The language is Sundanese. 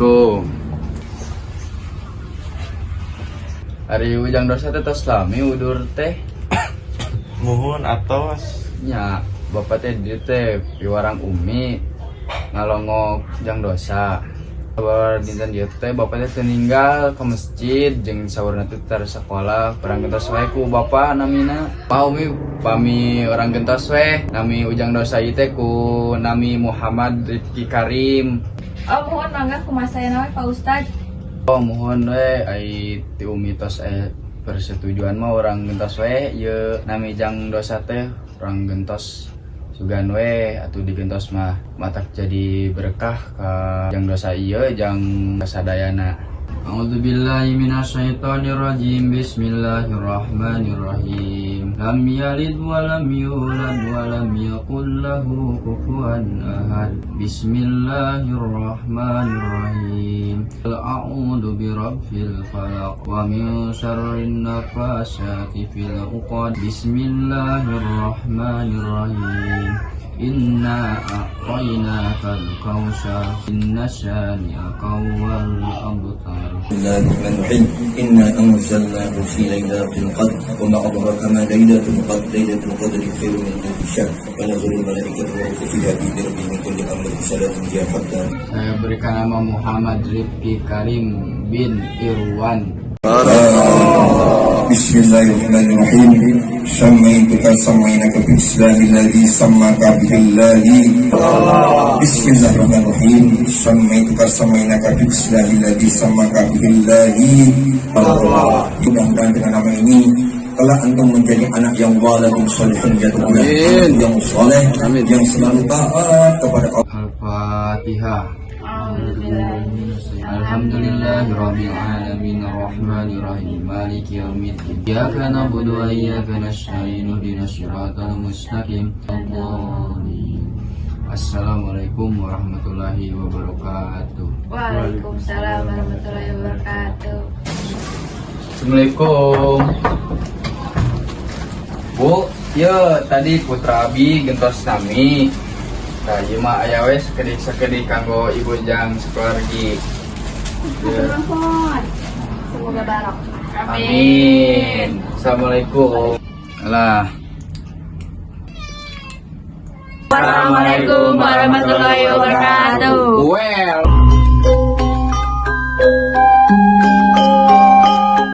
Assalamualaikum. Ari Ujang Dosa teh tos lami udur teh? Muhun, atos. Nya, bapak teh dieu teh piwarang Umi ngalongok Jang Dosa. Kabar dinten dieu teh bapak teh teu ninggal ke masjid jeung saurna teh tar sekolah. Urang gentos we ku bapak namina. Pa Umi, pami urang gentos we nami Ujang Dosa ieu teh ku nami Muhammad Rifki Karim. Oh, muhun, mangga kumaha we, Pak Ustad. Oh, muhun we, ai ti Umi tos aya persetujuan mah urang gentos we ieu nami Jang Dosa teh, urang gentos sugan we atuh. Digentos mah matak jadi berkah ka Jang Dosa ieu jang sadayana. A'udzubillahi minasyaitonirrajim. Bismillahirrahmanirrahim. Lam yalid wa lam yulad wa lam yakul lahu kufuwan ahad. Bismillahirrahmanirrahim. A'udzu birabbil falaq wa min syarrin nafasati fil 'uqad. Bismillahirrahmanirrahim. Inna a'tainakal kautsar. Inna syani'aka huwal abtar. بسم الله الرحمن الرحيم. إنا أنزلناه في ليلة القدر، وما أدراك ما ليلة القدر؟ ليلة القدر خير من ألف شهر. تنزل الملائكة والروح فيها بإذن ربهم من كل أمر. سلام هي حتى Saya berikan nama Muhammad Rifki Karim bin Irwan. بسم الله الرحمن الرحيم. سميتك سميناك بالإسلام الذي سماك به الله. بسم الله الرحمن الرحيم. سميتك سميناك بالإسلام الذي سماك به الله. Mudah-mudahan dengan nama ini telah antum menjadi anak yang waladun solihun ya, Amin. Yang soleh, Amin. Yang selalu taat kepada Allah. Al-Fatihah. Alhamdulillahi rabbil alamin arrahmanir rahim maliki yaumiddin. Iyyaka na'budu wa iyyaka nasta'in ihdinas siratal mustaqim. Assalamualaikum warahmatullahi wabarakatuh. Waalaikumsalam warahmatullahi wabarakatuh. Assalamualaikum. Bu, ya tadi putra abi gentos nami. Nah, ieu mah aya we sakedik-sakedik kanggo ibu jang sakeluargi. Ya. Nuhun. Semoga barokah. Amin. Assalamualaikum. Alah. Wassalamualaikum warahmatullahi wabarakatuh. Well.